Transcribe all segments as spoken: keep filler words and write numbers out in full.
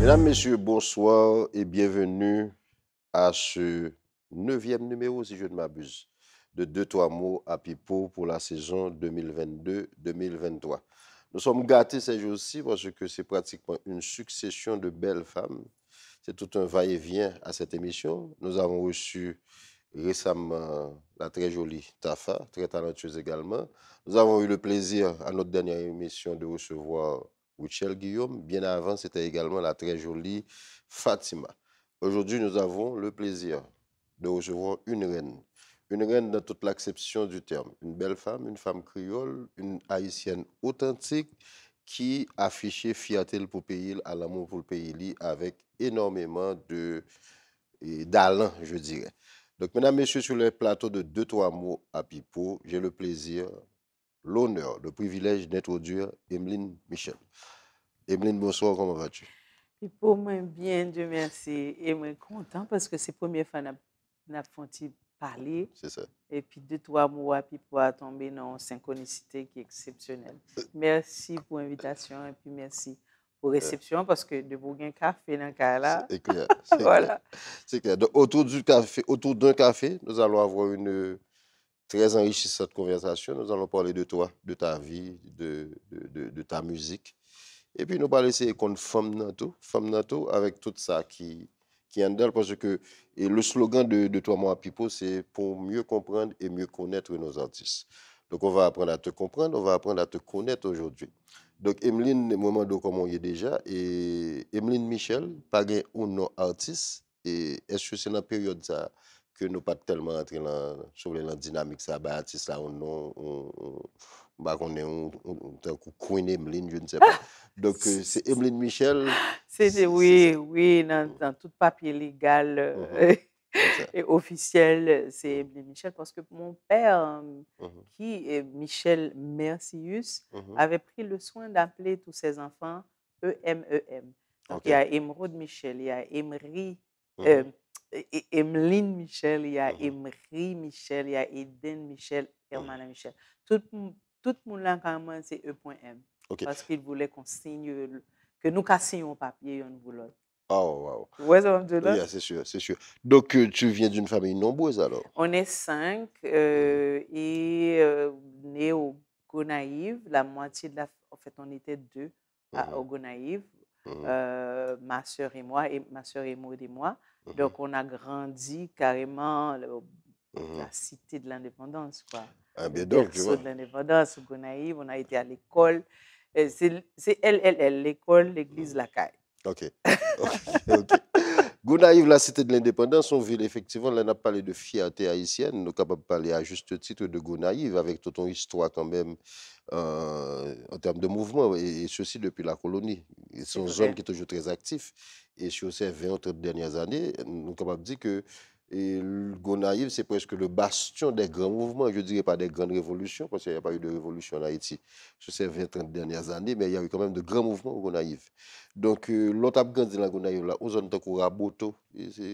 Mesdames, Messieurs, bonsoir et bienvenue à ce neuvième numéro, si je ne m'abuse, de Deux, Trois Mots à Pipo pour la saison deux mille vingt-deux deux mille vingt-trois. Nous sommes gâtés ces jours-ci parce que c'est pratiquement une succession de belles femmes. C'est tout un va-et-vient à cette émission. Nous avons reçu récemment la très jolie Tafa, très talentueuse également. Nous avons eu le plaisir à notre dernière émission de recevoir Rutshelle Guillaume. Bien avant, c'était également la très jolie Fatima. Aujourd'hui, nous avons le plaisir de recevoir une reine. Une reine dans toute l'acception du terme. Une belle femme, une femme créole, une haïtienne authentique qui affiche fierté pou peyi l, a lanmou pou peyi li avec énormément de, et d'alan, je dirais. Donc, mesdames, messieurs, sur les plateaux de Deux, Trois Mots à Pipo, j'ai le plaisir, l'honneur, le privilège d'introduire Emeline Michel. Emeline, bonsoir, comment vas-tu? Pipo, mwen byen, Dye mèsi. E mwen kontan paske se premye fwa n ap, n ap fè yon ti pale. C'est ça. Epi de twa mo a Pipo a tonbe nan yon senkwonisite ki eksepsyonèl. Mèsi pou envitasyon an, epi mèsi pou resepsyon an, paske depi w gen kafe nan kay la, C'est clair. C'est voilà. Clair. C'est clair. Donc, autour du café, autour d'un café, nous allons avoir une très enrichissante conversation. Nous allons parler de toi, de ta vie, de, de, de, de ta musique. Et puis, nous allons essayer de konn fanm nan tou, fanm nan tou, avec tout ça qui, qui est dedans, parce que et le slogan de, de Trois Mots à Pipo, c'est pour mieux comprendre et mieux connaître nos artistes. Donc, on va apprendre à te comprendre, on va apprendre à te connaître aujourd'hui. Donc, Emeline, mwen mande w kòman w ye deja, e Emeline Michel, pa gen yon non atis, e èske se nan peryòd sa ke nou pa t tèlman rantre nan, si w vle, nan dinamik sa, bay atis la yon non, yon, yon, m pa konnen, yon, yon, yon tankou Queen Emeline, je ne sais pas. Donc, euh, c'est Emeline Michel. Se, se, wi, wi, nan, nan tout papye legal, euh, C'est ça. Et officiel, c'est Emeline Michel, parce que mon père, euh, Mhm. qui est Michel Mercius, Mhm. avait pris le soin d'appeler tous ses enfants E M E M. Donc, Ok. Il y a Emeraude Michel, il y a Emery, Mhm. euh, et, et Emeline Michel, il y a Mhm. Emery Michel, il y a Eden Michel, Hermana Michel. Tout, m- tout moun la, carrément, c'est E point M. Ok. Parce qu'il voulait qu'on signe, le- que nous cassions un papier, youn pou lòt. Oh, wow. Ou wè sa m ap di w la? Yeah, c'est sûr, c'est sûr. Donc, euh, tu viens d'une famille nombreuse alors? On est cinq euh, et euh, né au Gonaïves. La moitié de la... En fait, on était deux à, Mhm. au Gonaïves. Mhm. Euh, ma sœur et moi, et ma sœur Emeraude et moi. Mhm. Donc, on a grandi carrément le- Mhm. la cité de l'indépendance, quoi. Ah, bien Le donc, tu berceau vois. De l'indépendance, au Gonaïves. On a été à l'école. Euh, C'est c'est L L L, l'école, l'église, Mhm. la caille. Ok. Ok, ok. Gonayiv, la cité de l'indépendance, yon vil, efektivman, lè n ap pale de fierté haïtienne, nou kapab pale à juste titre de Gonayiv, avec tout yon istwa kanmenm, euh, en termes de mouvement, et, et ceci depuis la colonie. Et c'est yon Vrai. Zòn ki toujou très actif. Et sur ces vingt ou trente dernières années, nou kapab di ke, et l- Gonayiv, c'est presque le bastion des grands mouvements, je dirais pas des grandes révolutions, parce qu'il n'y a pas eu de révolution en Haïti sur ces vingt, trente dernières années, mais il y a eu quand même de grands mouvements au Gonayiv. Donk, euh, lè w t ap grandi nan Gonayiv la, yon zòn tankou Raboto, e se...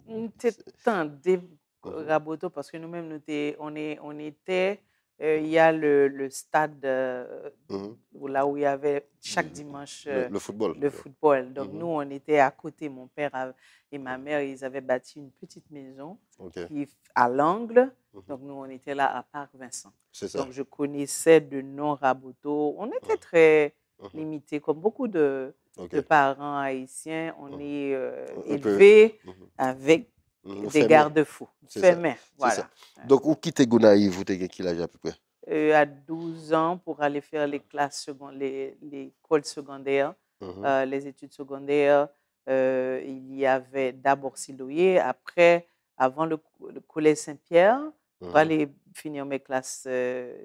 M te tande Mhm. Raboto, paske nou menm, nou te, on est, on était, euh, il y a le, le stade euh, Mhm. où, là où il y avait chaque Le- dimanche le, euh, le football. le football. Donc Mhm. Nous, on était à côté. Mon père av- et ma mère, ils avaient bâti une petite maison Ok. Qui est à l'angle. Mhm. Donc nous, on était là à Parc Vincent. C'est ça. Donc je connaissais de nom Raboto. On était Mhm. Très Mhm. limité, comme beaucoup de, Ok. De parents haïtiens, on Mhm. est euh, Un peu. Élevé Mhm. Avec Mhm. des Fermé. Garde-fous, C'est ça. Fermés. C'est Voilà. Ça. Donk, ou kite Gonayiv, ou te gen ki laj apeprè? Euh, à douze ans pour aller faire les classes secondaires, les, l'école secondaire, Mhm. euh, les études secondaires. Euh, il y avait d'abord Siloé, après, avant le, le collège Saint-Pierre, pour Mhm. Aller finir mes classes euh,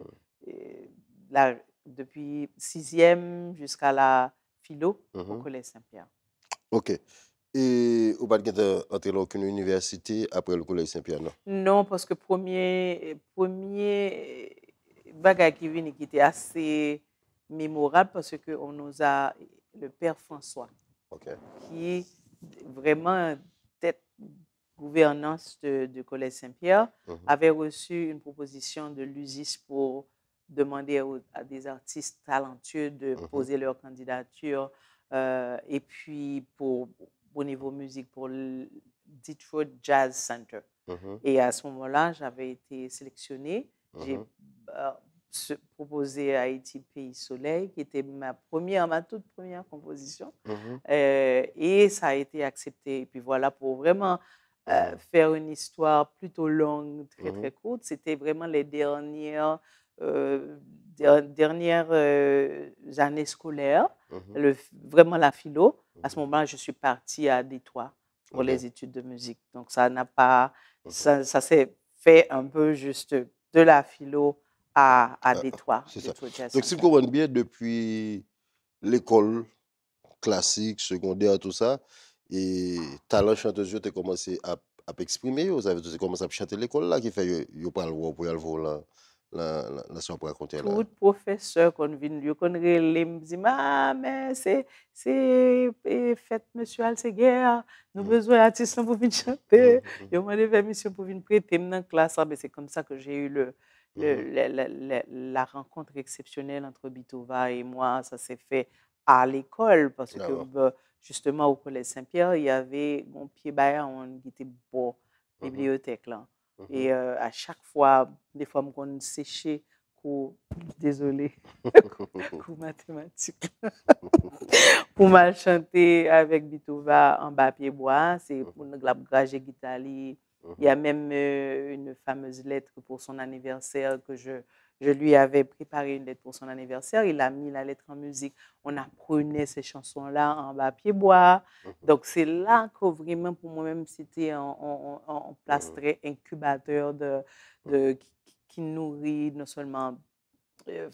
euh, là, depuis sixième jusqu'à la philo au Mhm. collège Saint-Pierre. Ok. E ou pa t gentan antre nan okenn inivèsite apre le collège Saint-Pierre, non? Non, paske premye, premye bagay ki vini ki te ase memorab, paske on nous a, le père François, Ok. Qui vraiment tête gouvernance de, du Collège Saint-Pierre, Mhm. avait reçu une proposition de l'USIS pour demander aux- à des artistes talentueux de Mhm. poser leur candidature Euh, et puis, pour, au niveau musique, pour le Detroit Jazz Center. Et à ce moment-là, j'avais été sélectionnée. J'ai euh, se- proposé Haïti Pays Soleil, qui était ma première, ma toute première composition. Euh, et ça a été accepté. Et puis voilà, pour vraiment euh, faire une histoire plutôt longue, très très courte, c'était vraiment les dernières, euh, der- dernières euh, années scolaires, le, vraiment la philo. À ce moment-là, je suis partie à Détroit pour les études de musique. Donc ça n'a pas, ça, ça s'est fait un peu juste de la philo à, à Détroit, c'est ça. Détroit Jazz Donk, si m Center. Konprann byen, depi lekòl klasik, segondè, tou sa, e talan chantèz yo te kòmanse ap, ap eksprime yo, sa vle di, yo te kòmanse ap chante lekòl la, ki fè yo, yo pral wè w pou y al voye w lan, lan, lan, lan sa w ap rakonte la. Tout pwofesè konn vin, yo konn rele m, di m, ah, men se, se e, fèt mesye Alseguer, nou bezwen atis lan pou vin chante. Yo mande pèmisyon pou vin prete m nan klas la, men c'est comme ça que j'ai eu le, le, la, la, la, la rencontre exceptionnelle entre Bitova et moi. Ça s'est fait à l'école, parce que, euh, justement, au Collège Saint-Pierre, il y avait un pied Bayonne qui était beau, bibliothèque là. Et euh, à chaque fois, des fois, je me séché, kou, désolé, kou matematik. Pou m al chante avèk Bitova anba pye bwa, se pou n ap graje gita li, Il y a même euh, une fameuse lettre pour son anniversaire que je, je lui avais préparé une lettre pour son anniversaire. Il a mis la lettre en musique. On apprenait ces chansons-là anba pye bwa. Donc, c'est là que vraiment, pour moi-même, c'était un, un, un, un place très incubateur de, de, qui, qui- qui nourrit non seulement euh,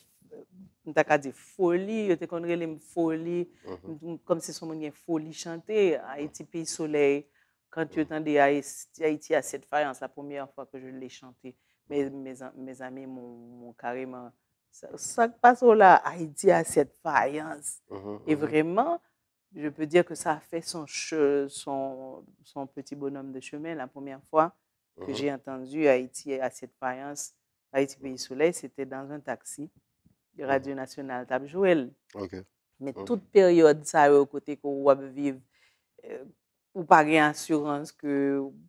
m ta ka di foli, yo te konn rele m foli, m- kòmsi se yon moun gen foli chante, Ayiti peyi solèy, quand yo tande Ayiti, Ayiti à sept faïences, la première fois que je l'ai chanté, mes, mes, mes amis m'ont m'ont carrément, sa sa k pase w la, Ayiti à sept faïences. Et vraiment, je peux dire que ça a fait son, che- son, son petit bonhomme de chemin la première fois que j'ai entendu Haïti à cette faïence, Haïti Pays Soleil, c'était dans un taxi. Radio Nationale t ap jwe l. Ok. Men tout peryòd sa yo kote ke w ap viv, euh, ou pa gen asirans ke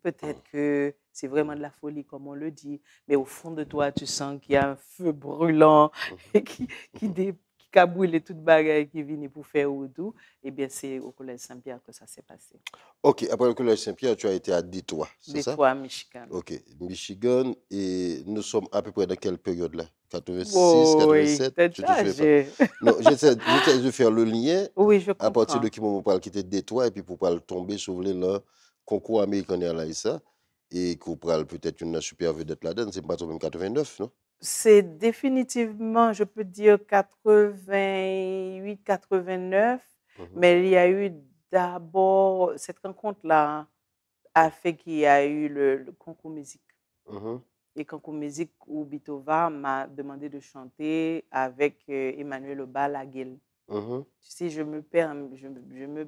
petèt ke c'est vraiment de la folie, comme on le dit, mais au fond de toi, tu sens qu'il y a un feu brûlant qui, qui, dé- ki ka brile tout bagay ki vini pou fè wout ou, ebyen, se au Collège Saint-Pierre que ça s'est passé. Ok, après le Collège Saint-Pierre, tu as été à Détroit, c'est ça? Détroit, Michigan. Ok, Michigan, et nous sommes à peu près dans quelle période là? Quatre-vingt-six, Oh, oui, quatre-vingt-sept, t'es je te suis âgé. Non, j'essaie j'essaie de faire le lien Oui, je à partir comprends. de ki moman w pral kite Détroit et puis pou pral tonbe, si w vle, nan konkou American Airlines sa, et que w pral peut-être une super vedette ladan, c'est pas toi-même quatre-vingt-neuf, non? C'est définitivement, je peux dire, quatre-vingt-huit, quatre-vingt-neuf, mais il y a eu d'abord cette rencontre-là a fait qu'il y a eu le, le concours musique. Mhm, Et concours musique où Bitova m'a demandé de chanter avec euh, Emmanuel Oba Laguel. mhm. Tu sais, je me perds, je, je me,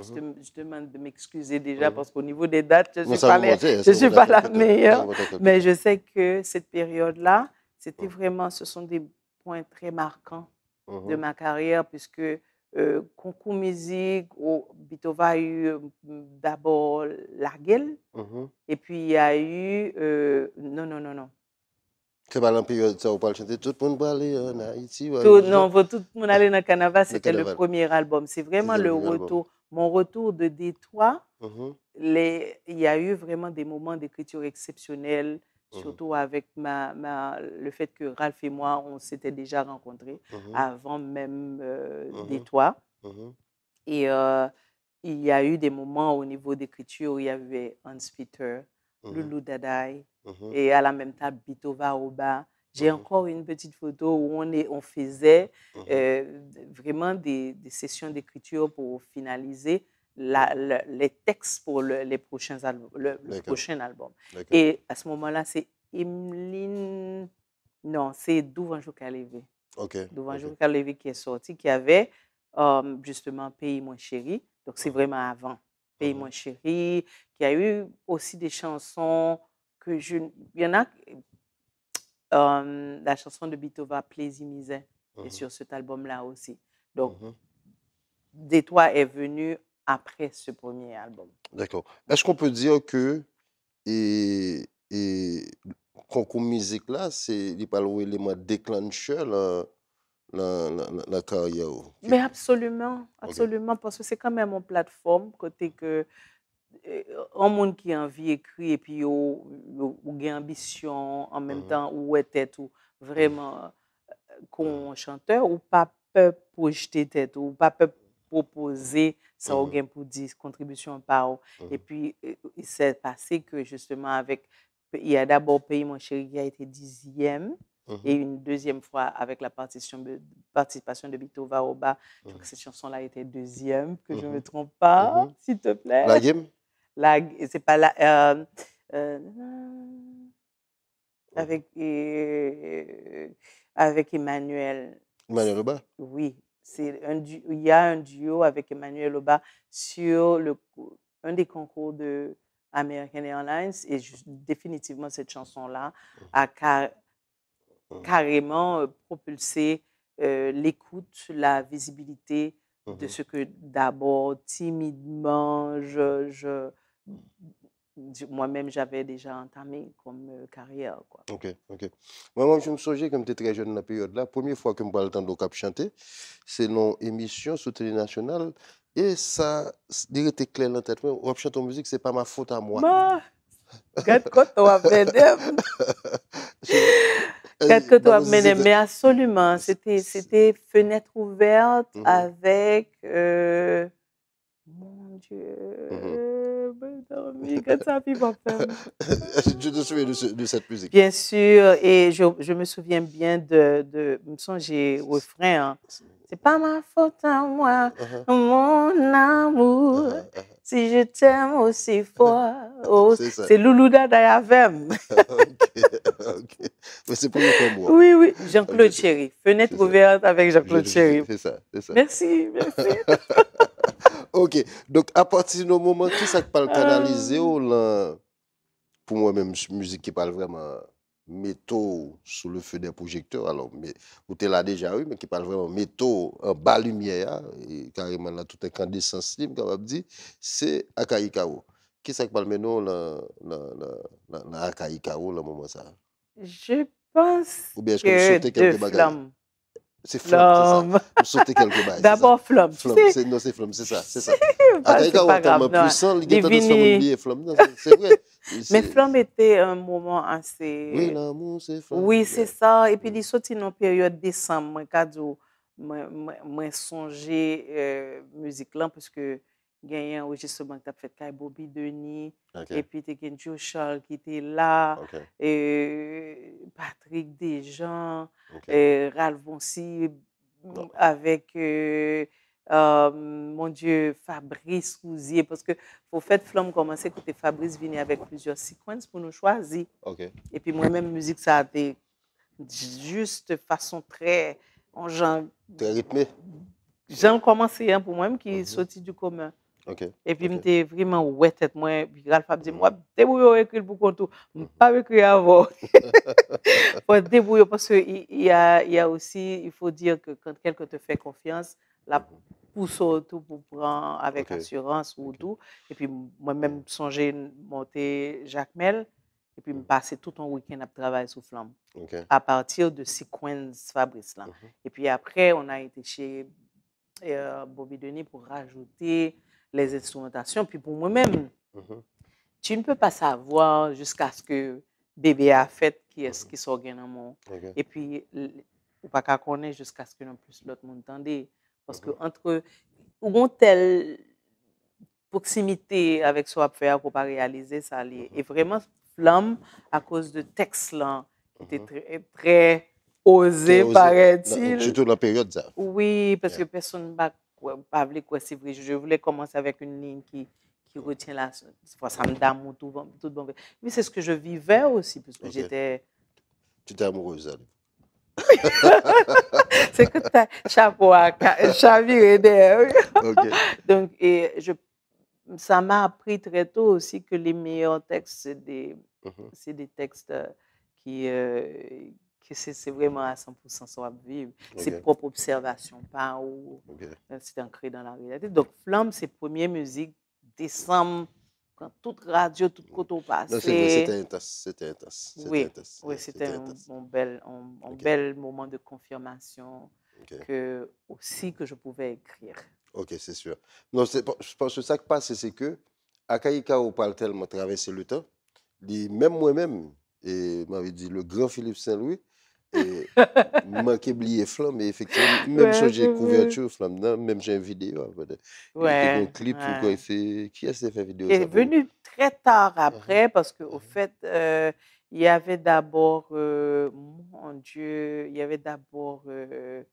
je, te, je te demande de m'excuser déjà Mhm. parce qu'au niveau des dates, je Non, suis ça pas, va la- monter, je ça suis va pas monter la quelques- meilleure. ça va monter quelques- Mais je sais que cette période-là, c'était Mhm. vraiment, ce sont des points très marquants de Mhm, ma carrière puisque euh, concours musique, au Bitova a eu euh, d'abord Laguel, mhm. et puis il y a eu, euh, non, non, non, non. Se pa nan peryòd sa ou pral chante tout moun prale an Ayiti. Tout, non, pour tout le monde aller dans le carnaval, c'était le Carnaval. Premier album. C'est vraiment C'était le le premier album. Retour, mon retour de Détroit. Mhm, Les, il y a eu vraiment des moments d'écriture exceptionnels, Mhm. surtout avec ma, ma, le fait que Ralph et moi, on s'était déjà rencontrés mhm, avant même euh, Mhm. Détroit. mhm. Et euh, il y a eu des moments au niveau d'écriture où il y avait Hans Peter, Mhm. Loulou Dadaï, Mhm. et à la même table, Bitova Oba. J'ai Mhm. encore une petite photo où on, est, on faisait Mhm. euh, vraiment des, des sessions d'écriture pour finaliser la, le- les textes pour le- les prochains al- le, le D'accord. prochain album. D'accord. Et à ce moment-là, c'est Emeline. Non, c'est Douvan Jou Ka Leve. Ok. Douvan Ok. Jou Ka Leve qui est sorti, qui avait euh, justement Pays Moins Chéri. Donc, c'est Mhm. vraiment avant. Pays Mhm. Moins Chéri, qui a eu aussi des chansons que je. Il y en a. Euh, la chanson de Bitova, Plaisir Misère, est Mhm. sur cet album-là aussi. Donc, Mhm. Détroit est venu après ce premier album. D'accord. Est-ce qu'on peut dire que et, et konkou mizik la, se li pral yon eleman declencher nan nan nan nan karyè ou. Mais absolument, absolument, parce que c'est quand même une plateforme côté que euh, un monde qui a envie écrit et puis ou, ou, ou gen ambition en même temps ou ouais tête ou vraiment euh, qu'on chanteur ou pas peur projeter tête ou pas peur proposer ça ou gain pour dire contribution par et puis euh, il s'est passé que justement avec il y a d'abord Pays Mon Chéri qui a été dixième et une deuxième fois avec la participation de, participation de Bito Vaoba. Je crois que cette chanson-là était deuxième, que je ne me trompe pas, s'il te plaît. La game? La, c'est pas la. Euh, euh, avec, euh, avec Emmanuel. Emmanuel Oba? Oui. C'est un du- il y a un duo avec Emmanuel Oba sur le, un des concours de American Airlines et je- définitivement cette chanson-là a ca- carrément euh, propulsé euh, l'écoute, la visibilité de ce que d'abord timidement je, je, je- moi-même j'avais déjà entamé comme euh, carrière. Quoi. Ok, ok. Mwen menm, je me sonje ke m te trè jèn nan peryòd la. Premye fwa ke m pral tande w k ap chante, se nan yon emisyon sou Tele Nasyonal. E sa, s- li rete klè nan tèt mwen. W ap chante yon mizik, se pa ma faute à moi. Bah, gad kote w ap mennen m. Gad kote w ap mennen m. Mais absolument, c'était c'était Fenêtre ouverte avec euh, mon Dieu, mes amis, gad sa fi pa fè m. Tu te souviens de, ce- de cette musique? Bien sûr, et je, je me souviens bien de, de m sonje refrain. Hein. C'est pas ma faute à moi, mon amour. Si je t'aime aussi fort. Oh, C'est ça. C'est Loulou Dada avec. Ok, ok. Mais c'est pour le combo. Oui, oui. Jean-Claude Chéry. Fenêtre ouverte avec Jean-Claude Chéry. C'est ça, c'est ça. Merci, merci. Ok. Donk, apati de moman, ki sa k pral kanalize w lan, pou mwen menm, mizik ki pral vrèman mete w sou le feu des projecteurs? Alò, men, ou te la deja, wi, men ki pral vrèman mete w anba limyè a, e kareman nan tout enkandesans li, m kapab di, se Akayi Kawo. Ki sa k pral mennen w nan, nan, nan, nan, nan Akayi Kawo nan moman sa a? Je pense Ou bien est-ce que m que sote de kèlke bagay? flamme. Se flanm, se sa. Flamme. M sote kèlke bagay, se sa. D'abord flamme. Flanm, se non, se flanm, se sa, se sa. Pas- Akayi c'est Kawo pas grave, tèlman non. Pwisan, li gentan Divini. Fè moun bliye flanm nan, se- se vre. Men flanm était un moment assez. Oui, l'amour, c'est flanm. Oui, c'est ça. Epi li soti nan peryòd desanm, mwen ka di w, mwen, mwen, mwen sonje euh, mizik lan, paske genyen anrejistreman ki t ap fèt kay Bobby Denis, Ok, epi te gen Joe Charles ki te la, ok. euh, Patrick Dejean, Ok. euh, Ralph Boncy, avèk euh, euh, mon Dieu, Fabrice Rouzier, paske pou fèt flanm kòmanse kote Fabrice vini avèk plizyè sequence pou nou chwazi. Ok. Epi mwen menm mizik sa a te jis fason trè, yon jan, Trè ritme. jan l kòmanse an pou mwen menm ki soti du commun. Ok. Epi m te vrèman wè tèt mwen, epi Ralph ap di m, w ap debouye w ekri l pou kont ou. M p ap ekri avè w. Fò debouye w, paske il y a, il y a aussi, il faut dire que quand quelqu'un te fait confiance, l ap pouse w tou pou pran avèk Ok. Asirans ou tou. Epi mwen menm sonje monte Jakmèl, epi m pase tout yon wikenn ap travay sou flanm. Ok. A partir de sequence Fabrice lan. Epi apre, on a été chez euh, Bobby Denis pour rajouter les instrumentations. Puis pour moi-même, tu ne peux pas savoir jusqu'à ce que bébé a fait qui est-ce qui sort nan mon. Ok. Epi, ou pa ka konnen jusqu'à ce que non plus l'autre monde tande. Parce que entre, ou gon tel proximité avec sa w ap fè a, ou pa reyalize sa li. E vrèman, flanm, akoz de tèks lan, ki te trè, trè oze, parèt-il. Sitou nan peryòd sa. Wi, paske pèsonn pa kwè, pa vle kwè se vre. Je voulais commencer avec une ligne qui, qui retient la. Fwa sa m damou tout bon, tout bon. Mais c'est ce que je vivais aussi, parce que j'étais. Tu étais amoureuse, allez. Se kout chapo a chavire dèyè, wi. Ok. Donc, et je, ça m'a appris très tôt aussi que les meilleurs textes, c'est des, c'est des textes euh, qui, euh, ke se, se vrèman a san pou san sa w ap viv. Se pwòp obsèvasyon pa ou. Se ankre dan la reyalite. Donk, Flanm, se premye mizik, desanm, pran tout radyo, tout kote w pase. Non, se te entans, se te entans. Wi, se te yon bèl, yon bèl moman de konfimasyon ke, osi, ke je pouvais écrire. Ok, c'est sûr. Non, se paske sa k pase, se ke Akayi Kawo pral tèlman travèse le tan, li, menm mwen menm, e m anvi di, le grand Philippe Saint-Louis, e m manke bliye Flanm, e efektivman, m menm sonje kouvèti Flanm nan, menm jan videyo a, li te gen yon klip, je crois, se, kiyès te fè videyo sa pou li? Est venu très tard après, parce que, au fait, euh, il y avait d'abord, euh, mon Dieu, il y avait d'abord, euh,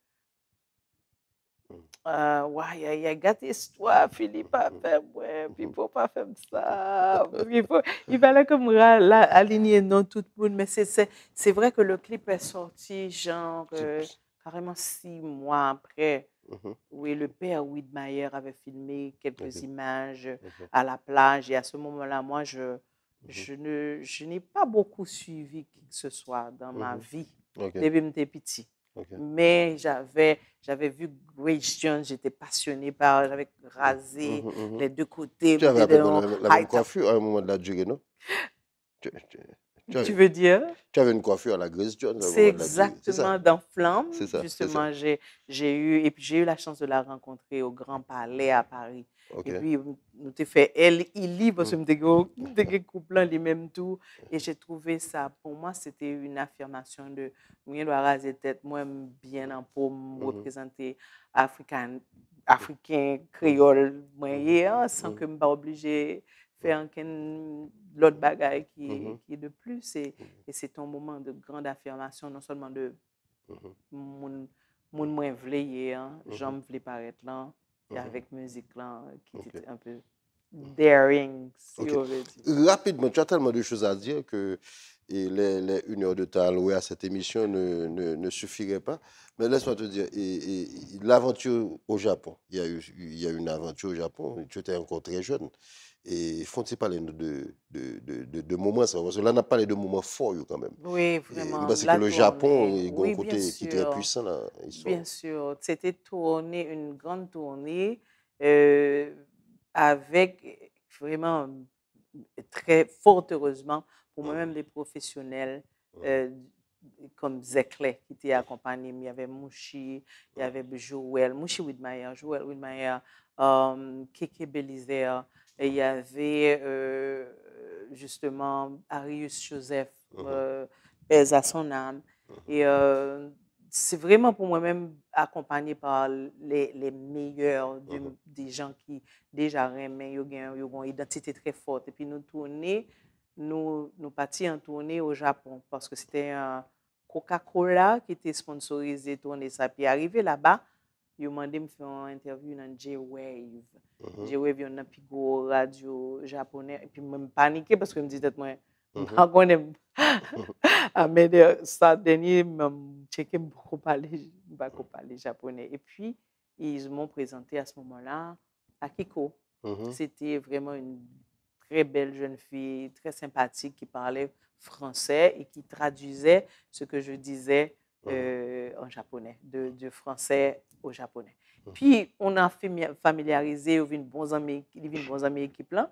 euh, ouais, il y a, il y a gâté histoire, Philippe a fait, ouais, Pipo pa fè m sa, Pipo, il fallait que m ra-, la, aligner non tout le monde, mais c'est, c'est, c'est vrai que le clip est sorti, genre, euh, carrément six mois après. Oui, le père Widmayer avait filmé quelques images à la plage, et à ce moment-là, moi, je, je ne, je n'ai pas beaucoup suivi qui que ce soit dans ma vie. Depi m te piti. Mais j'avais, j'avais vu Grace Jones, j'étais passionnée par, j'avais rasé les deux côtés. Tu avais à peu près la, la même coiffure à un moment de la durée, non? Tu, tu, tu avais, tu veux dire? Tu avais une coiffure à la Grace Jones à un moment de la durée. C'est ça. C'est exactement dans Flamme, justement, j'ai, j'ai eu, et puis j'ai eu la chance de la rencontrer au Grand Palais à Paris. Et puis, nou te fè El Ili, paske m te gen, m te gen koup lan li menm tou. Et j'ai trouvé ça, pour moi, c'était une affirmation de, mwen gen dwa raze tèt mwen, m byen an po, m reprezante African, Afriken, kreyòl mwen ye an, san ke m pa oblije fè ankenn lòt bagay ki, ki de plus. Et, et c'est un moment de grande affirmation, non seulement de moun, moun mwen vle ye an, jan m vle parèt lan, e avèk mizik lan, ki te un peu daring, si vous voulez dire. Rapidement, tu as tellement de choses à dire que, et les, les une heure de temps allouée à cette émission ne, ne, ne suffirait pas. Mais laisse-moi te dire, et, et, et l'aventure au Japon, il y a eu, il y a une aventure au Japon, tu étais encore très jeune. E fon ti pale nou de, de, de, de, de moman sa, paske la n ap pale de moman fò yo kanmenm. Wi, vrèman. M panse ke le Japon, gen yon kote ki trè pwisan nan istwa. Bien sûr, c'était tourné, une grande tournée, euh, avec, vraiment, très fort heureusement pour moi-même, des professionnels, euh, comme Zèklè, qui était accompagné, il y avait Mouchi, il y avait Joël, Mouchi Widmayer, Joël Widmayer, euh, Kéké Bélizaire, et il y avait, euh, justement Arius Joseph, euh, paix à son âme. Et, euh, c'est vraiment pour moi-même accompagné par les, les meilleurs de, des gens qui déjà renmen, yo gen, yo gen yon idantite trè fò. Epi nou tounen, nou, nou pati an toune au Japon, paske se te yon Coca-Cola ki te sponsorize toune sa. Epi arive laba, yo mande m fè yon entèvyou nan J-Wave. J-Wave, yonn nan pi gwo radyo japonè. Epi mwen, m panike paske m di tèt mwen, m pa konnen. A, men de, sa dènye, m tcheke, m poko pale, m pako pale japonè. Epi, ils m'ont présenté à ce moment-là Akiko. C'était vraiment une très belle jeune fille, très sympathique, qui parlait français et qui traduisait ce que je disais, euh, en japonais, de, de français au japonais. Puis, on a fami-, familiarisé, li vin bon zanmi, li vin bon zanmi ekip lan.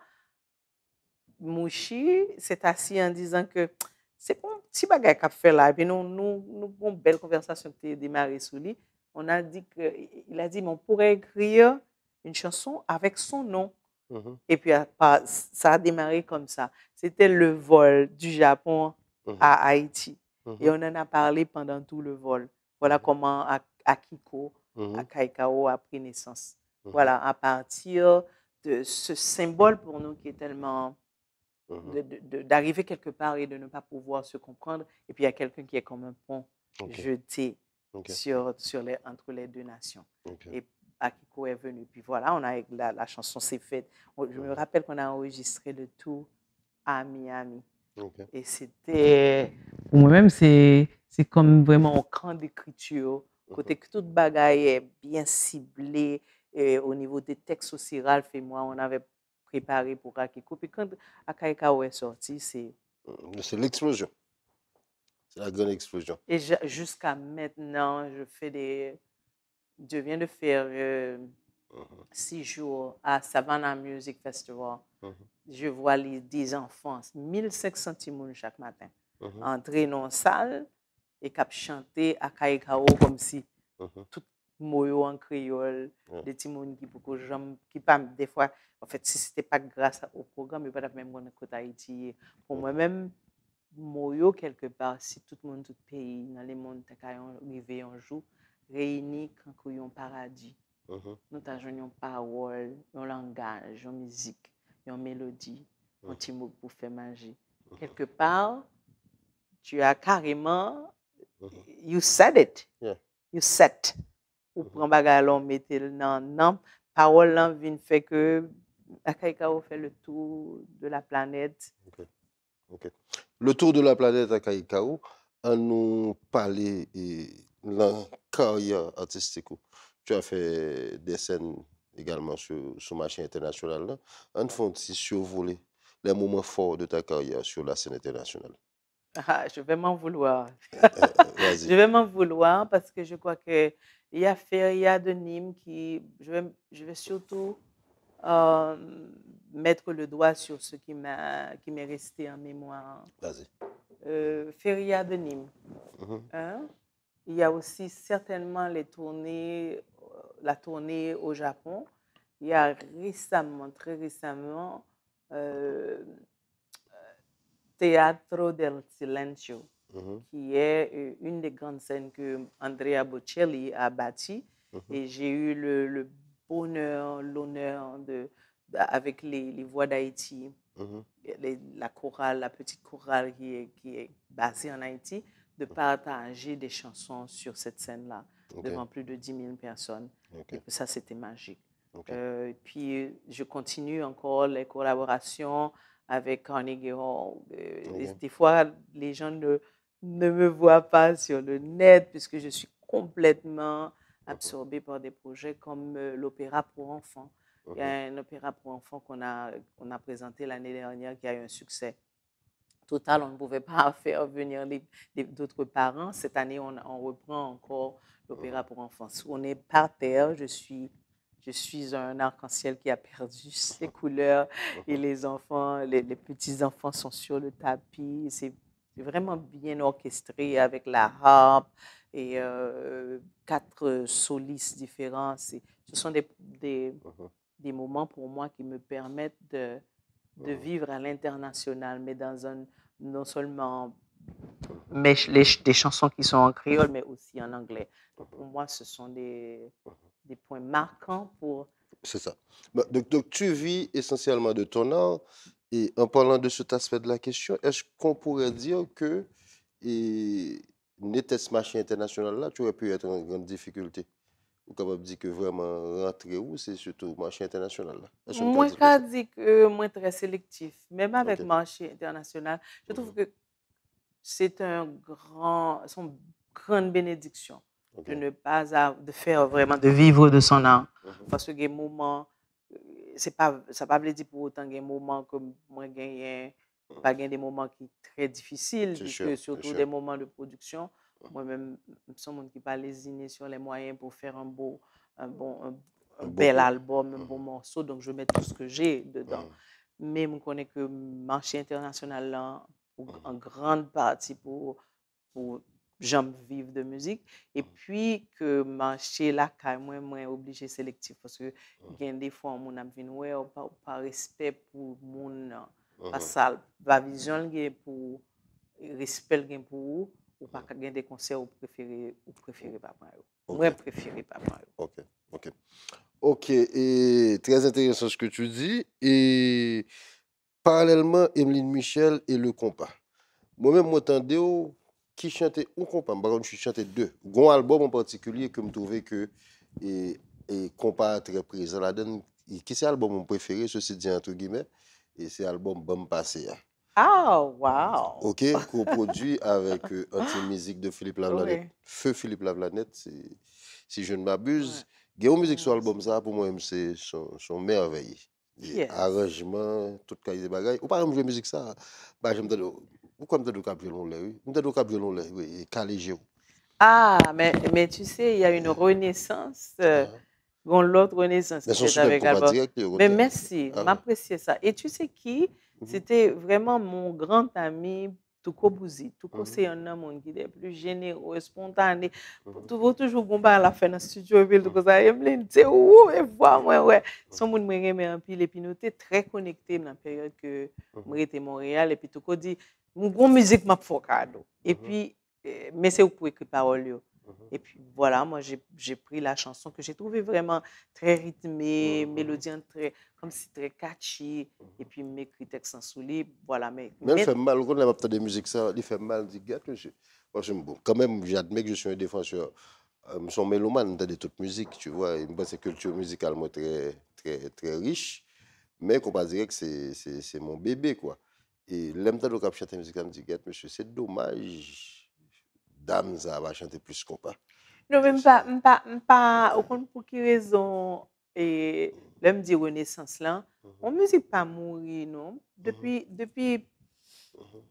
Mouchi s'est assis en disant que c'est bon, ti bagay k ap fè la. Epi nou, nou, nou gon bèl konvèsasyon ki te demare sou li. On a dit que, il a dit, mais on pourrait écrire une chanson avec son nom. Et puis, ça a démarré comme ça. C'était le vol du Japon à Haïti. Et on en a parlé pendant tout le vol. Voilà comment Akiko, Akaikawo a pris naissance. Voilà, à partir de ce symbole pour nous qui est tellement de, de, de, d'arriver quelque part et de ne pas pouvoir se comprendre. Et puis il y a quelqu'un qui est comme un pont jeté sur, sur les, entre les deux nations. Et Akiko est venu. Puis voilà, on a, la, la chanson s'est faite. On, je me rappelle qu'on a enregistré le tout à Miami. Et c'était, pour moi-même, c'est, c'est comme vraiment un camp d'écriture, kote ke tout bagay est bien ciblé, et au niveau des textes aussi, Ralph et moi, on avait préparé pour Akiko. Puis quand Akaikawo est sorti, c'est... C'est l'explosion. C'est la grande explosion. Et je- jusqu'à maintenant, je fais des. Je viens de faire euh, six jours à Savannah Music Festival. Je vois les, des enfants, mil senk san timoun chak maten, antre nan sal e k ap chante Akai Kawo kòmsi tout mo yo an kreyòl, de timoun ki poko janm, ki pa, defwa, anfèt, si se te pa gras o pwogram, yo pa t ap menm konnen kote Ayiti ye. Pou mwen menm, mo yo, kèlke pa, si tout moun, tout peyi nan lemonn ta ka yon, rive yon jou, reyini kankou yon paradi. Nou ta jwenn yon pawòl, yon langaj, yon mizik, yon melodi, yon ti mo pou fè maji. Kèlke pa, tu as carrément, you said it. Yeah. You set. Ou pran bagay la, ou mete l nan, nan pawòl lan vin fè ke Akai Kawo fè le tour de la planète. Ok. Le tour de la planète Akai Kawo, ann nou pale e, nan karyè atistik ou. Tu as fait des scènes également sur, sur marché international la. Ann fè yon ti survolé les moments forts de ta carrière sur la scène internationale. Ah, je vais m'en vouloir. Vas-y. Je vais m'en vouloir parce que je crois que il y a Feria de Nîmes qui, je vais, je vais surtout euh, mettre le doigt sur ce qui m'a, qui m'est resté en mémoire. Vas-y. Euh, Feria de Nîmes. Hein? Il y a aussi certainement les tournées, euh, la tournée au Japon. Il y a récemment, très récemment, euh, Teatro del Silenzio, qui est euh, une des grandes scènes que Andrea Bocelli a bâtie. Et j'ai eu le, le bonheur, l'honneur de, de- avec les, les Voix d'Haïti, les- la chorale, la petite chorale qui est, qui est basée en Haïti, de partager des chansons sur cette scène-là, devant plus de dix mille personnes. Et que ça, c'était magique. Euh, et puis, je continue encore les collaborations avec Carnegie Hall. Euh, et des fois, les gens ne, ne me voient pas sur le net puisque je suis complètement absorbée par des projets comme euh, l'opéra pour enfants. Il y a un opéra pour enfants qu'on a, qu'on a présenté l'année dernière qui a eu un succès total. On ne pouvait pas faire venir les- les- d'autres parents. Cette année, on, on reprend encore l'opéra pour enfants. On est par terre. Je suis, je suis un arc-en-ciel qui a perdu ses couleurs et les enfants, les, les petits-enfants sont sur le tapis. C'est c'est vraiment bien orchestré avec la harpe et euh, quatre solistes différents. C'est- Ce sont des, des, des moments pour moi qui me permettent de, de vivre à l'international, mais dans un, non seulement mes ch- les ch- des chansons qui sont en créole, mais aussi en anglais. Donc pour moi, ce sont des, des points marquants pour C'est ça. Bon, donc, donc, tu vis essentiellement de ton art. Et en parlant de cet aspect de la question, est-ce qu'on pourrait dire que et, Netes mache entènasyonal la, tu aurais pu être en grande difficulté? Ou kapab di ke vrèman rantre ou, se sitou mache entènasyonal la. Èske m ka Mwen di ka konsa? Di ke mwen trè selektif. Menm avèk Ok. Mache entènasyonal, je trouve que c'est un grand, c'est une grande bénédiction Ok. de ne pas avoir, de faire vraiment, de vivre de son art. Mhm. Paske gen moman, euh, se pa, sa pa vle di pou otan gen moman ke mwen genyen, pa gen de moman ki trè difisil, C'est puisque sûr, c'est surtout sûr. Des moments de production, mwen menm, m se yon moun ki pa lezine sur les moyens pour faire un beau, un bon, un, un Un beau bel coup. Album, un bon morceau, donc je mets tout ce que j'ai dedans. Men m konnen ke mache entènasyonal la, pou- en grande partie pour pou janm viv de mizik. Epi ke mache lakay mwen, mwen oblije selektif. Paske gen de fwa yon moun ap vin wè w pa, pa respè pou moun nan. Pa sa l, pa vizyon l gen pou ou, respè l gen pou ou, ou pa ka gen de konsè ou prefere, ou prefere pa pran yo. Mwen prefere pa pran yo. Ok, ok. Ok, e trè enteresan ce que tu dis. E paralèlman, Emeline Michel e le konpa. Mwen menm, mwen tande w ki chante yon konpa, m pa konn si chante de. Gon albòm an patikilye ke m twouve ke e, e konpa a trè prezan ladan l, e ki se albòm mwen prefere, ceci dit entre guillemets, e se albòm Ban m pase a. Ah, wow! Ok, co-produit avec euh, un petit musique de Philippe Lavlanette. Oui. Feu Philippe Lavlanette, si, si je ne m'abuse. Gen yon mizik sou albòm sa, pou mwen, se son, son mèvèy. Yes. Aranjman, tout kalite bagay. Ou pa janm jwe mizik sa, pa janm tande. Ou kwè m tande w k ap jwe l yon lè, wi. M tande w k ap jwe l yon lè, wi, e kale je w. Ah, mais, mais tu sais, il y a une renaissance, euh, une autre renaissance qui est avec l'album. Mais merci, m'apprécier ça. Et tu sais qui, c'était vraiment mon grand ami, Touko Bouzy. Touko, c'est un homme qui est plus généreux, spontané. Touko toujou gon bagay l ap fè nan studio, epi Touko sa, Emeline, se ou, e vwa mwen, wè. Se yon moun mwen renmen anpil, epi nou te trè konekte nan peryòd ke mwen rete Montréal, epi Touko di, m gon mizik m ap fè w kado. Epi, eh, men se ou k pou ekri pawòl yo. Et puis voilà, moi j'ai j'ai pris la chanson que j'ai trouvée vraiment très rythmée, mélodie très, comme si très catchy, et puis m ekri tèks lan sou li, voilà, men Men l fè m mal, ou konn lè m ap tande mizik sa, li fè m mal, m di, gad mesye. Paske m, bon, kanmenm, j'admets que je suis un défenseur, euh, m se yon melomàn, m tande tout mizik, tu vois, e m panse kilti mizikal mwen trè, trè, trè rich, men Konpa Dirèk, se, se, se mon bébé, quoi. E lè m tande w k ap chante mizik la, m di, gad mesye, se domaj dam sa a pa chante plis konpa. Non, men m pa, m pa, m pa, ou konn pou ki rezon, e lè m di renesans lan, yon mizik pa mouri, non. Depi, depi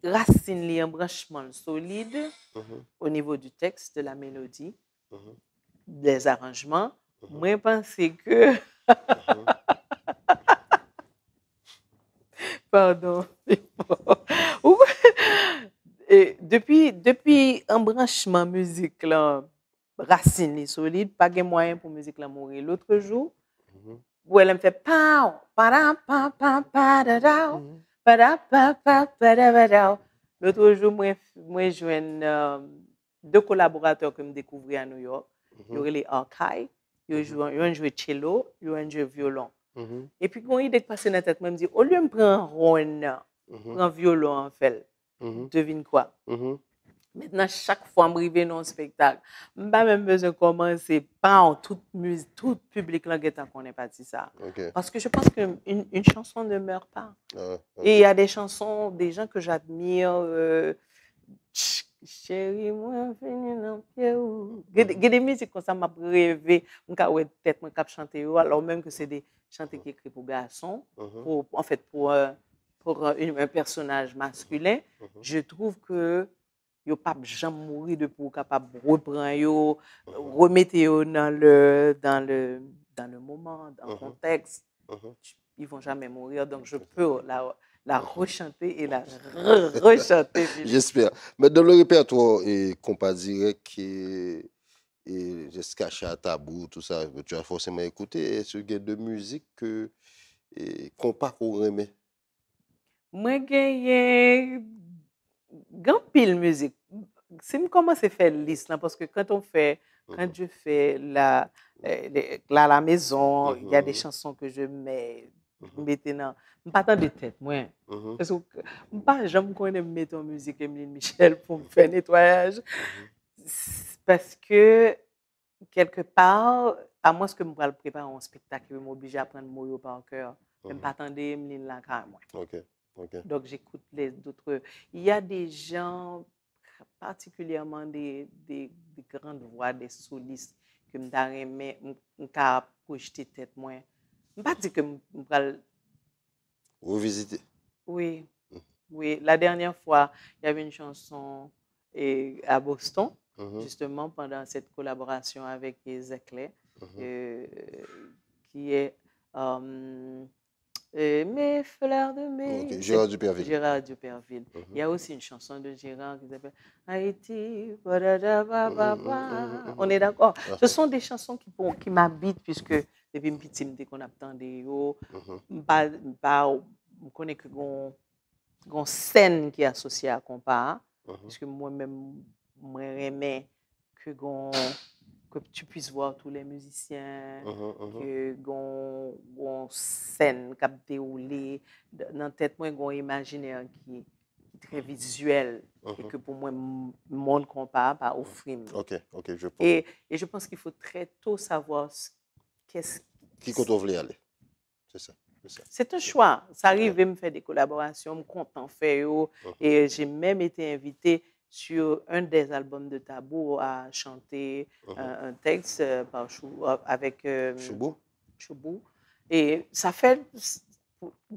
rasin li an branchman l solid, au niveau du texte, de la mélodie, des arrangements, mwen panse ke Pardon. Ou e, depi, depi anbranchman mizik lan, rasin li solid, pa gen mwayen pou mizik lan mouri. Lotrejou, ou wè lè m fè paw, para pa pa pa da daw, para pa pa pa da ba daw. Lotrejou, mwen, mwen jwenn, euh, de kolaboratè ke m dekouvri a New York. Yo rele Arkai. Yo jwe, youn jwe cello, youn jwe vyolon. Epi gon ide k pase nan tèt mwen, m di, olye m pran wonn nan, pran vyolon an fè l. Devine quoi? Mentnan, chak fwa m rive nan yon spektak, m pa menm bezwen kòmanse, paw, tout miz, tout piblik lan gentan konnen pati sa. Paske je pense que une, une chanson ne meurt pas. Et il y a des chansons, des gens que j'admire, euh, Cheri mwen vini nan pye ou. Gen, gen de mizik konsa m ap reve, m ka wè tèt mwen k ap chante yo, alò menm ke se de chante ki ekri pou gason, pou, en fait, pour, euh, pour, euh, une, un personnage masculin, je trouve que yo p ap janm mouri depi ou kapab repran yo, remete yo dans le, dans le, dans le moment, dans le contexte. Ils vont jamais mourir, donc je peux la, la rechanter et la re- rechanter. J'espère. Mais dans le répertoire, et Konpa Dirèk, et, et Escachade, Tabou, tout ça, tu as forcément écouté. Est-ce que il y a de musique que, et, konpa ke w renmen? Mwen genyen gen anpil mizik. Si m kòmanse fè lis lan, paske quand on fait, quand je fais la, euh, les- la, la maison, il y a des chansons que je mets, m mete nan, m pa tande tèt mwen. Paske m pa janm konnen m mete yon mizik Emeline Michel pou m fè netwayaj. Paske quelque part, à moins que m pral prepare yon spektak, m oblije aprann mo yo par cœur. Men m pa tande Emeline lakay mwen. Ok, ok. Donc, j'écoute les autres. Il y a des gens, particulièrement des, des, des grandes voix, des solistes, ke m ta renmen, m, m ka pwojte tèt mwen. M pa di ke m, m pral Revisiter. Oui, oui. La dernière fois, il y avait une chanson et à Boston, justement, pendant cette collaboration avec Zèklè, euh, qui est euh, euh, Mes fleurs de mai. Ok, Gérard Dupervil. Gérard Dupervil. Il y a aussi une chanson de Gérard qui s'appelle Haïti, badada, ba, ba, ba. On est d'accord? Ce sont des chansons qui, pour- qui m'habitent, puisque depuis m piti, m te konn ap tande yo. M pa, m pa, m konnen ke gon, gon sèn ki asosye a konpa a, puisque mwen menm, mwen renmen ke gon, que tu puisses voir tous les musiciens, ke gon, gon sèn k ap dewoule. Nan tèt mwen, gon imajinè ki, ki trè vizyèl, e ke pou mwen, m- mond konpa a pa ofri m. Ok, ok, je pense. Et, et je pense qu'il faut très tôt savoir s- qu'est-ce Ki kote w vle ale? C'est ça, c'est ça. C'est un choix. Sa rive m fè de kolaborasyon, m kontan fè yo. Et j'ai même été invitée sur un des albums de Tabou à chanter un, un texte euh, par Chou- euh, avec euh, Choubou? Choubou. Et ça fait s- pou-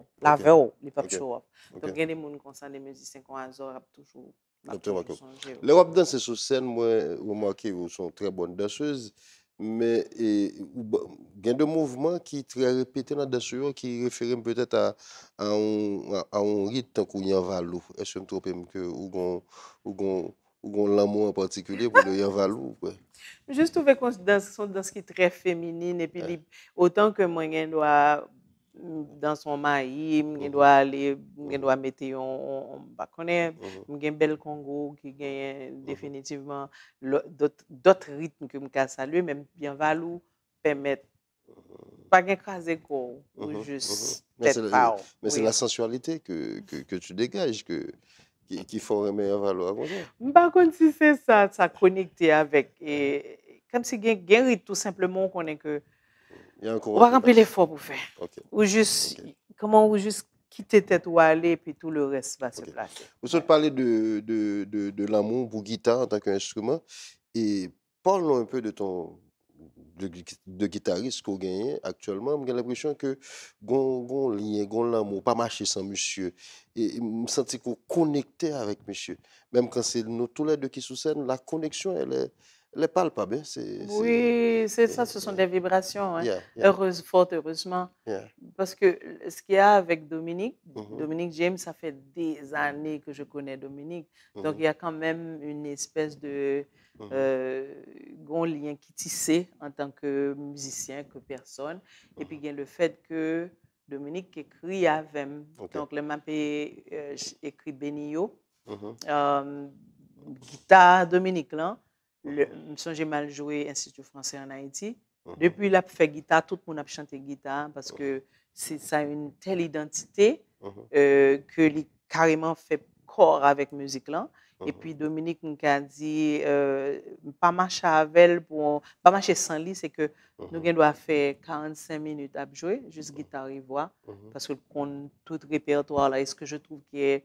w, l avè w, li p ap show off. Donk, gen de moun konsa, de mizisyen kon Azor ap toujou, m ap toujou sonje yo. Lè w ap danse sou sèn, mwen remake ou se yon trè bòn dansez, men e, ou ba- gen de mouvman ki trè repete nan dans ou yo ki refere m petèt a, a yon, a, a yon rit tankou Yanvalou. Èske m twonpe m ke ou gon, ou gon, ou gon lanmou an patikilye pou le Yanvalou, ou kwè? M jis twouve ke se yon dans ki trè feminin, epi li, otan ke mwen gen dwa dans yon mayi, m gen dwa ale, m gen dwa mete yon, m pa konnen, m gen bèl kongo ki genyen definitivman dòt ritm ke m ka salye, men Yanvalou pèmèt, pa gen kraze kò w, ou jis tèt pa w. Men se la sensualité que, que, que tu dégages, que, ki, ki fè w renmen Yanvalou a konsa. M pa konn si se sa, sa konekte avèk, e, kòmsi gen, gen rit tou senpleman, ou konnen ke ou pa gen anpil efò pou fè. Ou jis, kòman ou jis kite tèt ou ale, epi tout le reste va se placer. Ou sot pale de, de, de, de lanmou pou gita an tan ke enstriman, e parle-nous un peu de ton, de, de gitaris ke w genyen aktyèlman. M gen lenpresyon ke gon, gon lyen, gon lanmou, ou pa mache san misye. E, e m santi ke w konekte avèk misye. Menm kan se nou toulède ki sou sèn, la connexion, elle est, elle est palpable, hein. C'est, c'est- Oui, c'est ça, ce sont des vibrations, hein. Yeah, yeah, Heureuse, fort heureusement. Yeah. Parce que ce qu'il y a avec Dominique, Mhm. Dominique James, ça fait des années que je connais Dominique. Donc, Mhm. il y a quand même une espèce de Mhm. euh, gon lyen ki tise antan ke mizisyen, ke pèsòn. Epi gen le fèt ke Dominique ekri avè m. Ok. Donk, lè m ape euh, ch- ekri Beni yo, Mhm. euh, gita Dominique lan, le- m sonje m al jwe Institut Français en Haïti. Mhm. Depi l ap fè gita, tout moun ap chante gita, paske se sa une telle identité Mhm. euh, ke li kareman fè kò avèk mizik lan. Mhm. Epi Dominique, m ka di, euh, m pa mache avè l pou, m pa mache san li, se ke nou Mhm. gen dwa fè karannsenk minit ap jwe, jis gita e vwa, Mhm. paske l konn tout repètwa la. E ce que je trouve qui est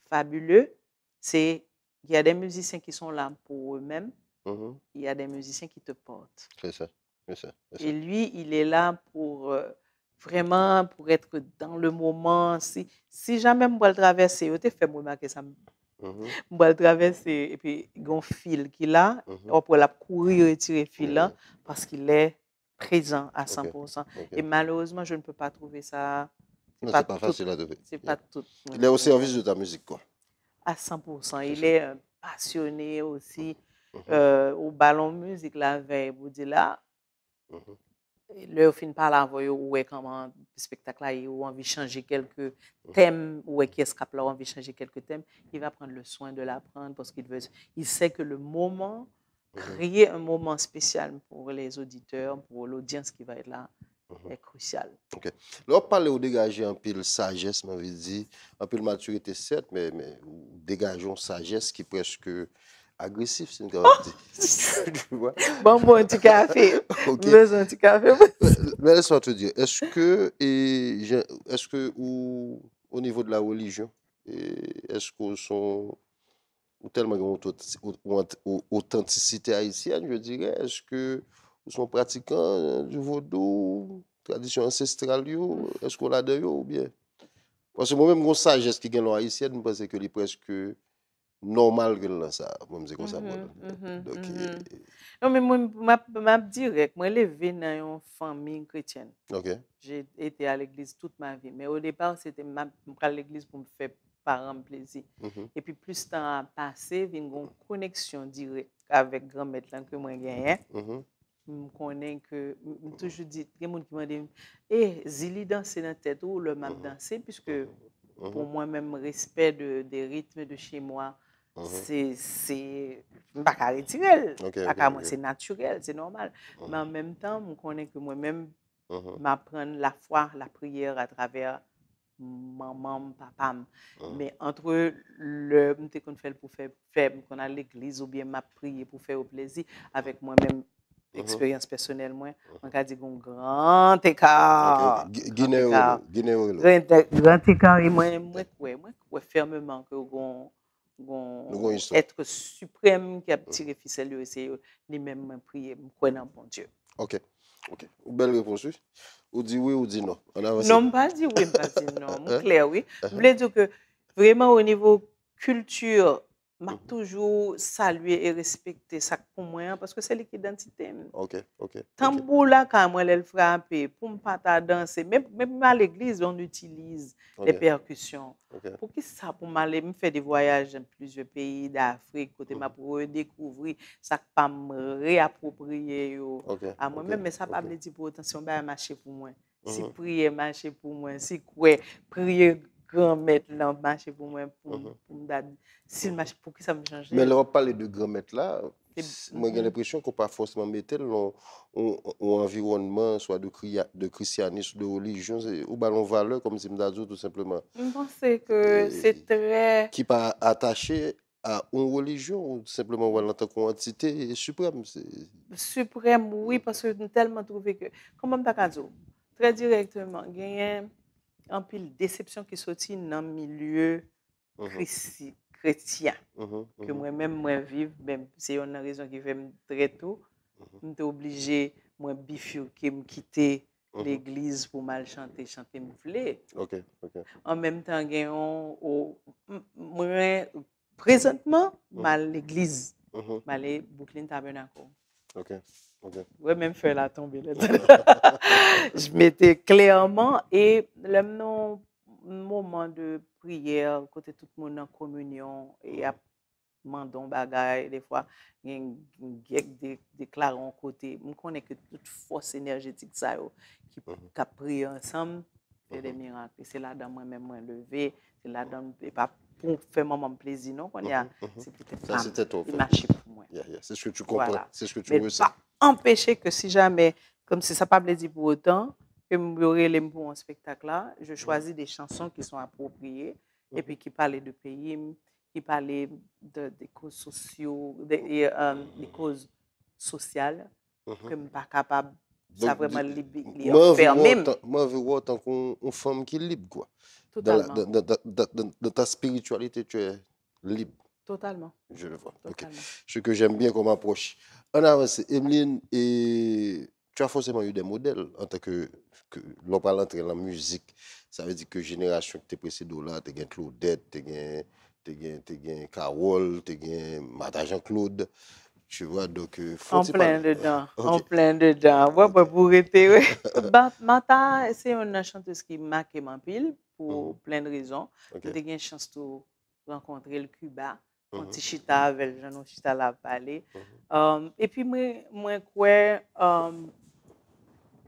fabuleux, c'est qu'il y a des musiciens qui sont là pour eux-mêmes, Mhm. il y a des musiciens qui te portent. C'est ça. C'est ça. C'est ça. Et lui, il est là pour euh, vraiment, pour être dans le moment. Si, si jamais m pral travèse, yo te fè m remake sa, m Mhm. m pral travèse, epi gon fil ki la, Mhm. w ap wè l ap kouri retire fil la, Mhm. parce qu'il est présent à Ok. cent pour cent. Ok. Et malheureusement, je ne peux pas trouver ça. Non, pas c'est pas tout- facile à trouver. C'est Yeah. pas tout. Il est au service de ta musique, quoi. À cent pour cent. C'est Il ça. Est euh, passionné aussi. Mhm. Euh, ou ba l yon mizik la vèy, pou di la, Mhm. lè yo fin pale avè w, ou wè kòman espektak la ye, ou anvi chanje kèlke tèm, ou wè kiyès k ap la, ou anvi chanje kèlke tèm, il va prendre le soin de l'apprendre parce qu'il veut, il sait que le moment créer un moment spécial pour les auditeurs, pour l'audience qui va être là, est crucial. Lè w ap pale, ou degaje anpil sajès, m anvi di, anpil matirite, sèt, men, men ou degaje yon sajès ki prèske agresif, si n kapab di. Ban mwen yon ti kafe. M bezwen yon ti kafe. Men lèse mwen tou di, èske, e, jan, èske ou, o nivo de la relijyon, e, èske ou son, ou tèlman gen yon otantisite, otantisite ayisyèn, je dirais, èske ou son pratikan di vodou, tradisyon ansestral yo, èske ou ladan yo oubyen? Paske mwen menm, gen yon sajès ki gen lò ayisyèn, m panse ke li prèske nòmal ke l nan sa. Mwen, m se konsa mwen. Donk, Non, men mwen, m ap, m ap dirèk. Mwen leve nan yon fanmi kretyèn. Ok. J'ai été à l'église toute ma vie. Men o depa, se te m ap, m pral legliz pou m fè paran m plezi. Epi plis tan a pase, vin gen yon koneksyon dirèk avèk Granmèt lan ke mwen genyen. M konnen ke, m, m toujou di, gen moun ki mande m, e, Zili danse nan tèt ou lè m ap danse, piske pou mwen menm, respè de, de ritm, de chez moi, se, se, m pa ka retire l. Lakay mwen, se natirèl, se nòmal. Men an menm tan, m konnen ke mwen menm, m aprann lafwa, lapriyè atravè manman m, papa m. Men antre lè m te konn fè l pou fè, fè, m konn al legliz oubyen m ap priye pou fè yo plezi, avèk mwen menm, eksperyans pèsonèl mwen, mwen ka di gen yon gran eka. Ginen yo rele. Ginen yo rele. Gran eka, e mwen, mwen kwè, mwen kwè fèmeman ke gen yon, gen yon èt siprèm ki ap tire fisèl yo, e se li menm mwen priye, m kwè nan Bondye. Ok. Ok. Yon bèl repons, wi. Ou di wi, ou di non. Ann avanse. Non, m pa di wi, m pa di non. M klè, wi. M vle di ke vrèman, o nivo kilti, m ap toujou salye e respekte sa k pou mwen an, paske se li k idantite m. Ok, ok. Tanbou lakay mwen, lè l frape, pou m pa ta danse, menm, menm m al legliz, on utilise les percussions. Poukisa pou m ale, m fè de vwayaj nan plizyè peyi Dafrik, kote m ap redekouvri sa k pa m, reapwopriye yo a mwen menm, men sa pa vle di pou otan se yon bagay mache pou mwen. Si priyè mache pou mwen, si kwè, priye Granmèt lan mache pou mwen, pou m, pou m ta, si l mache, poukisa m chanje? Men lè w ap pale de Granmèt la, mwen gen lenpresyon ke w pa fòseman mete l nan yon, yon anviwònman, swa de, de krisyanis, de relijyon, ou ba l yon valè, kòmsi m ta di w tou senpleman. M panse ke se trè. Ki pa atache a yon relijyon, ou senpleman wè l antanke yon antite siprèm. Siprèm, wi, paske m tèlman twouve ke, kòman m ta ka di w, trè dirèkteman, genyen anpil desepsyon ki soti nan milye kretyen ke mwen menm mwen viv, men se yonn nan rezon ki fè m trè tou, m te oblije mwen bifike, m kite legliz pou m al chante, chante m vle. Ok, ok. An menm tan, gen yon, mwen, prezantman, m al legliz. M ale Brooklyn Tabernacle. Ok, ok. Wè, menm fèy la tonbe lè. J mete klèman, e lè m nan yon moman de priyè, kote tout moun nan kominyon, e ap mande yon bagay, defwa, gen gen de, deklare yon kote. M konnen ke tout fòs enèjetik sa yo ki, k ap priye ansanm, fè de mirak. E se ladan mwen menm mwen leve, se ladan, e pa pou fè manman m plezi non, kounye a, se pou tèt pa m, li mache pou mwen. Voilà. Men pa anpeche ke si jamè, kòmsi sa pa vle di pou otan ke m, yo rele m pou yon espektak la, je choisis des chansons qui sont appropriées, epi ki pale de peyi m, ki pale de, de koz sosyo, de, e, euh, de koz sosyal, ke m pa kapab, sa vrèman li, li anfèmen m. Mwen anvi wè w tankou yon fanm ki lib, kwa. Dans la, dans, dans, dans, dans, dans ta spiritualité, tu es libre. Totalement. Je le vois. Ok. Ce que j'aime bien comme approche. Ann avanse. Emeline, e, tu as forcément eu des modèles en tant que, que, lè w pral antre nan mizik. Sa vle di ke jenerasyon ki te presede w la, te gen Claudette, te gen, te gen, te gen Carole, te gen Martha Jean-Claude. Tu vois, donc, euh, fò ti pale. An plen dedan, an plen dedan. Wè, wè, pou rete, wi. Martha, se yonn nan chantèz ki make m anpil, pou plen de rezon. Mwen te gen chans tou rankontre l Kiba. Mwen ti chita avè l, jan nou chita la ap pale. Epi mwen, mwen kwè,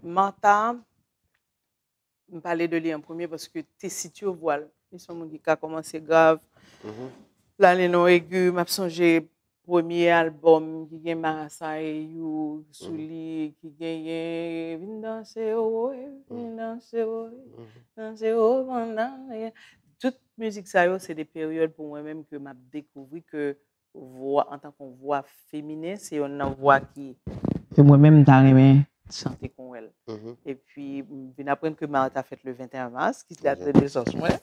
Martha, m pale de li an premye paske tesitur vwa l. Li se yon moun ki ka kòmanse grav, l ale nan egi. M ap sonje premye albòm ki gen Marasa Eyou sou li, ki genyen Vin danse woy, vin danse woy, danse woy pandan. Tout mizik sa yo, se de peryòd pou mwen menm ke m ap dekouvri ke vwa, antanke yon vwa feminen, se yonn nan vwa ki, ke mwen menm m ta renmen chante kon èl. Epi, m vin aprann ke Marasa fèt le venteyen mas, ki dat de nesans mwen.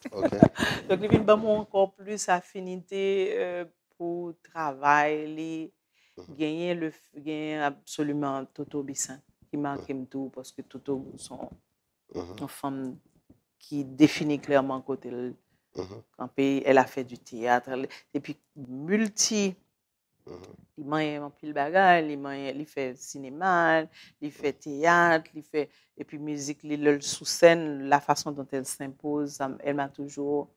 Donk, li vin ban mwen ankò plis afinite, euh, pou travay li. Genyen le, genyen absoliman Toto Bissainthe ki make m tou, paske Toto se yon fanm ki defini klèman kote l kanpe. Elle a fait du théâtre. Epi milti, li manyen anpil bagay, li manyen, li fè sinema, li fè teyat, li fè, epi mizik li, lè l sou sèn, la façon dont elle s'impose, ça m- elle m'a toujours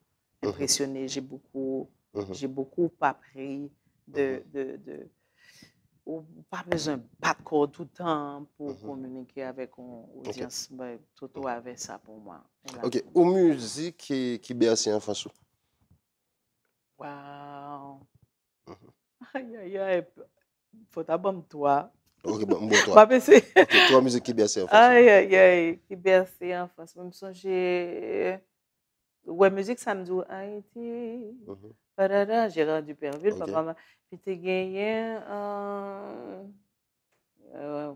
impressionné. J'ai beaucoup, j'ai beaucoup appris de, de, de, ou pa bezwen bat kò w toutan pou kominike avèk yon odyans. Ben, Toto avè sa pou mwen. Voilà. Ok, ou mizik ki, ki bèse anfans ou? Wow. Ay, ay, ay. Fò ta ban m twa. Ok, bon, m bon M twa. ap eseye. Ok, twa mizik ki bèse anfans ou. Ay, ay, ay. Ki bèse anfans mwen. M sonje, wè, mizik sa m di w, Ayiti. Padada, Gérard Dupervil, Ok. papa, ma- li te genyen, euh, euh,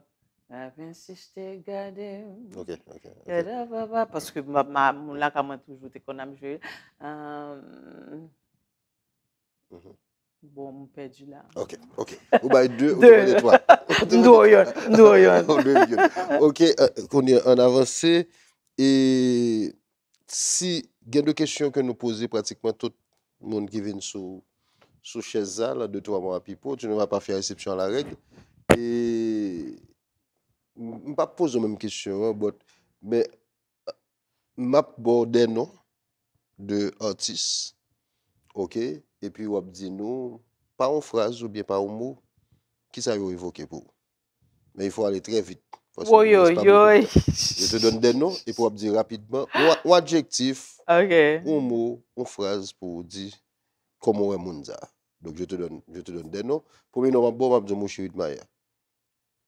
ap ensiste gade m. Ok, ok, ok. Gade papa, paske ma, ma, moun lakay mwen toujou te konn ap jwe. Euh, Bon, m pèdi la. Ok, ok. Ou bay de, ou De. te mande twa. M dwe yon, m dwe yon. Ou dwe yon. Ok, euh, kounye a, ann avanse. E si gen de kesyon ke nou poze pratikman tout moun ki vin sou, sou chèz la, nan de twa mwa pipo, tu ne vas pas faire exception à la règle. E m m p ap poze w menm kesyon an, but, men m ap ba w de non de atis, ok? Epi w ap di nou, pa yon fraz oubyen pa yon mo, kisa yo evoke pou ou. Men il faut aller très vite. Paske nou gen pa Woyoyoy. Je te donne des noms, epi w ap di rapidman, yon, yon adjektif, Ok. yon mo, yon fraz pou w di kòman w wè moun sa. Donc, je te donne, je te donne des noms. Premye non m ap ba w, m ap di w Mouchi Widmaya.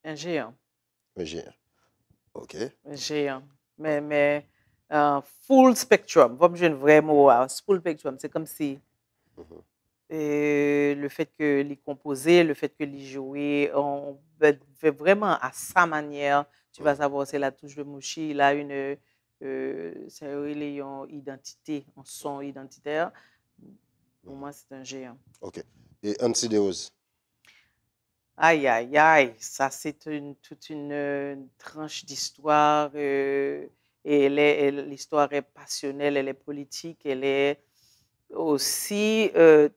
Un géant. Un géant. Ok. Un géant. Men, men, euh, full spectrum. Fò m jwenn vrè mo a. Full spectrum. Se kòmsi, euh, le fait que li konpoze, le fait que li jwe, on, ben, vè- vraiment à sa manière, tu vas savoir, c'est la touche de Mouchi, il a une, euh, sa yo rele yon idantite, yon son identitaire. Pour moi, c'est un géant. Ok. E Anti Derose? Aïe, aïe, aïe, ça c'est une, toute une, euh, tranche d'histoire. Euh, et elle est, elle- l'histoire est passionnelle, elle est politique, elle est aussi euh,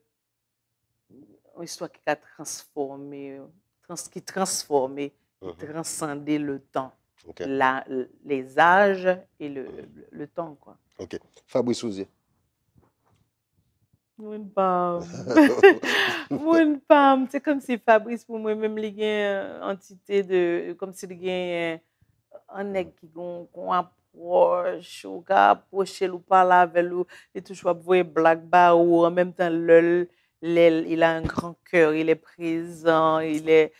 une histoire qui a transformé, trans- qui transformé, qui transcendé le temps, Ok. la, les âges et le, le temps, quoi. Ok. Fabrice Rouzier? Moun pa m. Moun pa m. Se kòmsi Fabrice pou mwen menm li gen antite de, kòmsi li gen an nèg ki gon gon apwòch, ou ka apwoche l, ou pale avè l, ou, li toujou ap voye blag ba ou, an menm tan lè l, lè l, il a un grand cœur, il est présent, il est,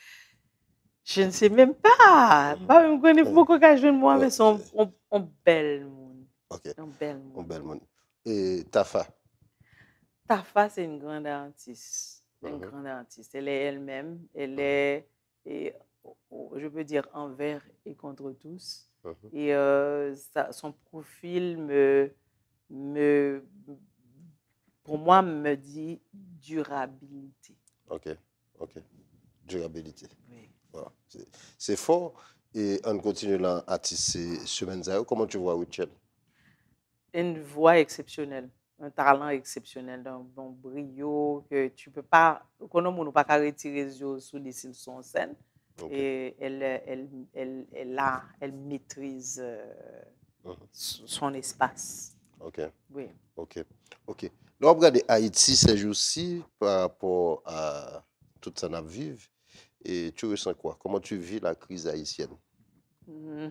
je ne sais même pas. M pa menm konnen pou mwen ka jwenn mo a, men se yon, yon, yon bèl moun. Ok. Yon bèl Yon moun. Bèl moun. E Tafa? Tafa, c'est une grande artiste. Une grande artiste. Elle est elle-même. Elle est, et, oh, oh, je peux dire, envers et contre tous. Et euh, ça- son profil me, me, pour moi, me dit durabilité. Ok, ok. Durabilité. Oui. Voilà. Se- Se fò. E ann kontinye lan atis se semèn sa yo. Comment tu vois Rutshelle? Une voix exceptionnelle, un talent exceptionnel, un bon brio que tu peux pas, konnen moun ou pa ka retire zye w sou li si l sou yon sèn. Ok. Et elle, elle, elle, elle a, elle maîtrise euh, s- son espace. Ok, Oui. ok, ok. Lè w ap gade Ayiti sèjousi pa rapò a tout sa n ap viv, et tu ressens quoi? Comment tu vis la crise haïtienne? M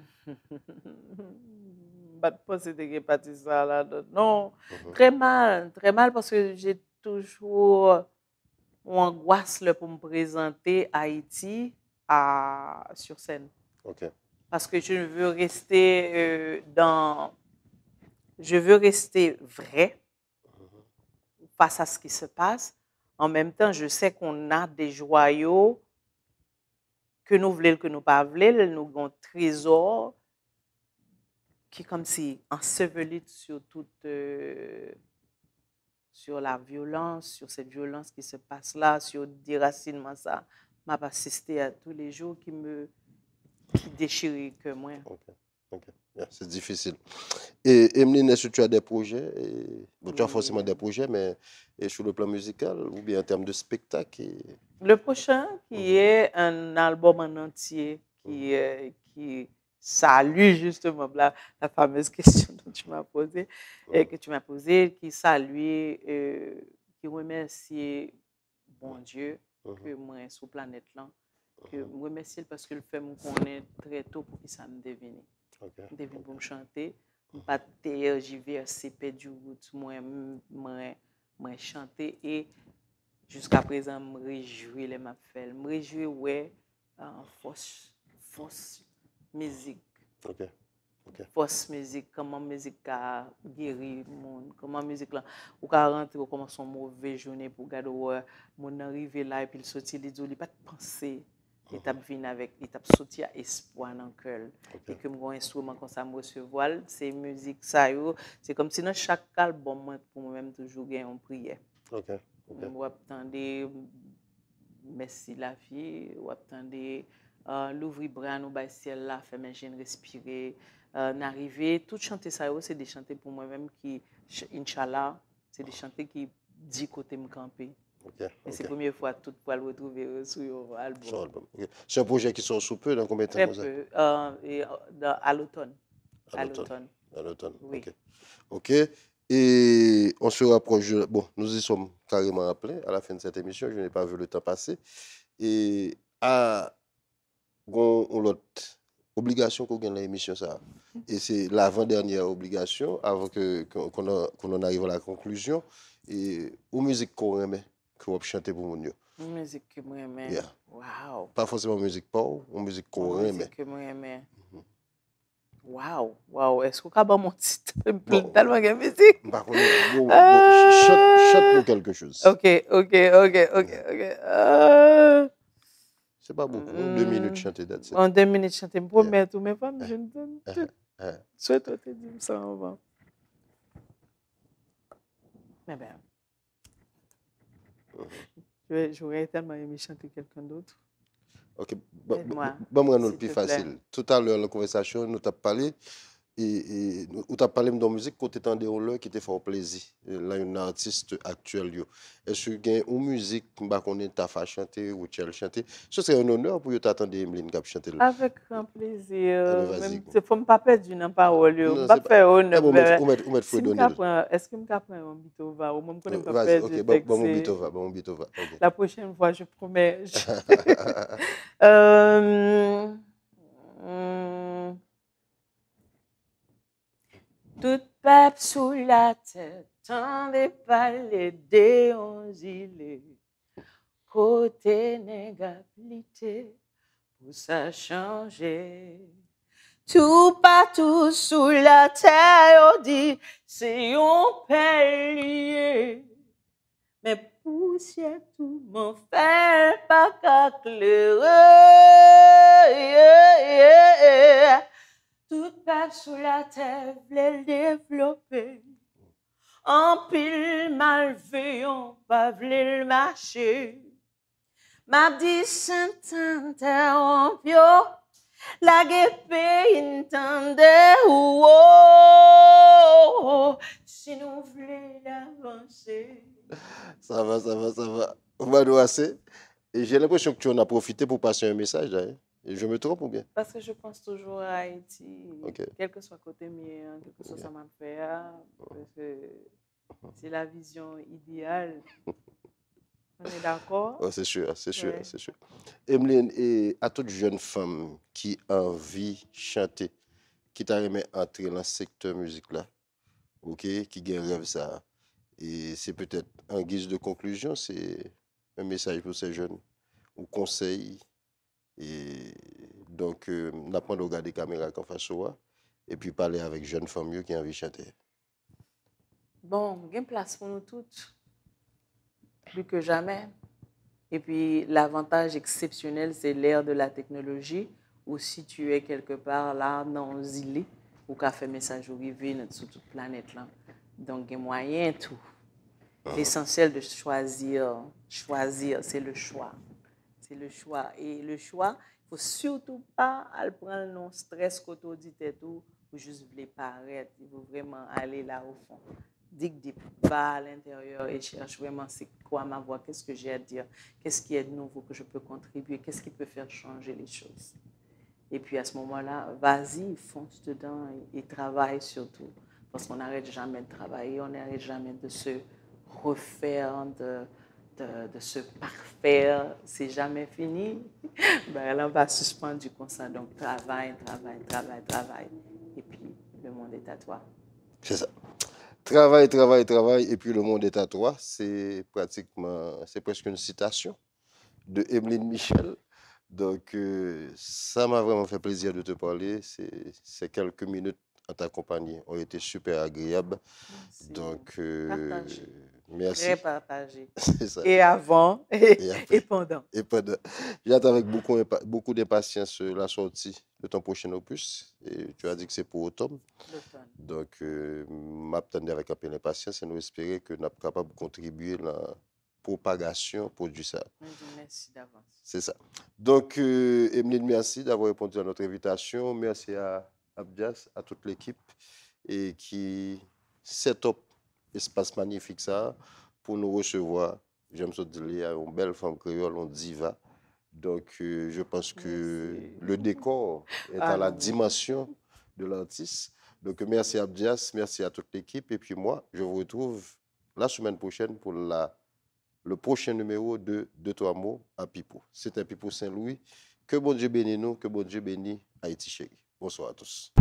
pa t panse te gen pati sa ladan. Non, très mal, très mal, parce que j'ai toujours yon angwas lè pou m prezante Ayiti a, sur scène. Ok. Parce que je veux rester euh, dans, je veux rester vrai face à ce qui se passe. En même temps, je sais qu'on a des joyaux, ke nou vle l, ke nou pa vle l, nou gen yon trezò ki kòmsi anseveli sur tout, euh, sur la violence, sur cette violence qui se passe là, sur déracinement ça, m ap asiste à tous les jours qui me, qui déchire kè mwen. Ok. Ok. Yeah, c'est difficile. Et Emeline, est-ce que tu as des projets? Et, bon, tu as forcément des projets, mais et sur le plan musical ou bien en termes de spectacle? Et... Le prochain, qui est un album en entier, qui, euh, qui salue justement la, la fameuse question dont tu m'as posé, euh, que tu m'as posée, qui salue, euh, qui remercie Bondye ke mwen sou planèt lan, ke m remèsye l paske l fè m konnen trè to pou ki sa m te vini. M te vin pou m chante, m pa t tèjivèse, pèdi wout mwen, mwen, mwen chante e jiska prezan m rejwi lè m ap fè l. M rejwi wè uh, fòs, fòs mizik. Ok. Fòs mizik, kòman mizik ka geri moun, kòman mizik lan, ou ka rantre, ou kòmanse yon move jounen pou w gade, ou wè moun nan rive la epi l soti, li di w li pa t panse li t ap vin avèk, li t ap soti a espwa nan kè l. E ke m gen yon enstriman konsa, m resevwa l, se mizik sa yo, se kòmsi nan chak albòm mwen, pou mwen menm, toujou gen yon priyè. Ok. W ap tande Mèsi lavi, w ap tande uh, Louvri bra nou bay syèl la, fèmen je n, respire, uh, n a rive. Tout chante sa yo, se de chante pou mwen menm ki, ch- Inshallah, se de chante ki di kote m kanpe. Ok. E se premye fwa tout pral retwouve yo sou yon albòm. Sou albòm. Ok. C'est un projet qui sort sous peu, dans combien de temps Très comme ça? Peu. Uh, et, uh, dans- à l'automne. À l'automne. À l'automne. Oui. Ok. Ok. Et on se rapproche de... Bon, nous y sommes carrément en plein à la fin de cette émission. Je n'ai pas vu le temps passer. Et à gon yon lòt obligasyon ke w gen nan emisyon sa a. E se lavan dènyè obligasyon, avan ke, ke, qu'on en- qu'on en arrive à la conclusion. E yon mizik ke w renmen, ke w ap chante pou moun yo. Yon mizik ke m renmen. Yeah. Wow. Pa fòseman yon mizik pa w, yon mizik ke w Yon renmen. Mizik ke m renmen. Wow, wow. Èske w ka ban m yon tit? M plen tèlman gen mizik. M pa konnen. Bon, bon, chante, chante nou quelque chose. Ok, ok, ok, ok, ok. Euh, Se pa beaucoup, non? Deux minutes chante, that's it. An de minit chante, m pwomèt ou, men fò m jwenn tout. Swete w te di m sa anvan. Men ben. J'aurais tellement aimé chanter quelqu'un d'autre. Ok, ban mwen rann nou l pi fasil. Tout à l'heure, nan konvèsasyon, nou t ap pale, e, e, ou t ap pale m de yon mizik kote tande yon lè ki te fè w plezi, e, nan youn nan atis aktyèl yo. Èske gen yon mizik, m pa konnen, Tafa chante, Rutshelle chante, ce serait un honneur pou yo ta tande Emeline k ap chante l. Avec grand plaisir. Menm se fò m pa pèdi nan pawòl yo. M p ap fè onè. Ou mèt, ou mèt fredone l. Èske m ka pran yon Beethoven? Ou mwen m konnen m p ap pèdi. Vas-y, ok, ban m yon Beethoven, ban m yon Beethoven. Ok. La prochaine fois, je promets. Euh, hmm. Tout pèp sou latè tande pale de yon zile kote nèg ap lite pou sa chanje. Toupatou sou latè yo di se yon pèl li ye. Men pousyè touman fè l pa ka klere. Tout pèp sou latè vle l devlope. Anpil malveyan pa vle l mache. M ap di sa n ta entèwonp yo, lage peyi n tande ou o, si nou vle l avanse. Sa va, sa va, sa va. Ou ba nou ase. E j'ai l'impression que tu en as profité pour passer un message, là, hein? Et je me trompe ou bien? Parce que je pense toujours à Haïti, Ok. Quel que soit kote m ye an, quel que soit sa m ap fè a, parce que c'est la vision idéale. On est d'accord? Oh, c'est sûr, c'est sûr, Ouais. C'est sûr. Emeline, et à toute jeune femme qui a envie de chanter, ki ta renmen antre nan sektè mizik la, ok, ki gen rèv sa, e se petèt an giz de konklisyon, se un message pour ces jeunes, ou konsèy. E, donk, euh, n ap mande w gade kamera k anfas ou a, epi pale avèk jèn fanm yo ki anvi chante. Bon, gen plas pou nou tout, plus que jamais. Et puis, l'avantage exceptionnel, c'est l'ère de la technologie, où si tu es quelque part là, nan yon zile, ou ka fè mesaj ou rive nan, sou tout planèt lan. Donk, gen mwayen tou. L'essentiel de choisir, choisir, c'est le choix. C'est le choix. Et le choix, faut surtout pas al pran l nan strès kote ou di tèt ou, ou jis vle parèt. Il faut vraiment aller là au fond. Dig deep, va à l'intérieur et cherche vraiment c'est quoi ma voix, qu'est-ce que j'ai à dire, qu'est-ce qui est nouveau que je peux contribuer, qu'est-ce qui peut faire changer les choses. Et puis à ce moment-là, vas-y, fonce dedans et, et travaille surtout. Parce qu'on n'arrête jamais de travailler, on n'arrête jamais de se refaire, de, de, de se parfaire. C'est jamais fini. Bagay la pa sispann konsa. Donc, travaille, travaille, travaille, travaille. Et puis, le monde est à toi. C'est ça. Travay, travay, travay, epi le monde est à toi. C'est pratiquement, c'est presque une citation de Emeline Michel. Donc, euh, ça m'a vraiment fait plaisir de te parler. C'est, ces quelques minutes en ta compagnie ont été super agréables. Merci. Donc, euh, Partagé. Merci. Très partagé. C'est ça. Et avant et, Et après. Et pendant. Et pendant, j'attends avec beaucoup, impa- beaucoup d'impatience euh, la sortie de ton prochain opus. Et tu as dit que c'est pour automne. L'automne. Donc, euh, m ap tann avec un peu d'impatience et nous espérer que nous sommes capables de contribuer à la propagation produit ça. Mwen di w mèsi davans. C'est ça. Donc, euh, Emeline, merci d'avoir répondu à notre invitation. Merci à Abdias, à toute l'équipe et qui set up espace magnifique ça pour nous recevoir. J'aime ça dire, il y a une belle femme créole, on diva. Donc, euh, je pense que Merci. Le décor est Ah à la non. Dimension de l'artiste. Donc, merci Abdias, merci à toute l'équipe. Et puis moi, je vous retrouve la semaine prochaine pour la, le prochain numéro de Deux trois mots à Pipo. C'était Pipo Saint-Louis. Que Bon Dieu bénisse nous, que Bon Dieu bénisse Haïti chérie. Bonsoir à tous.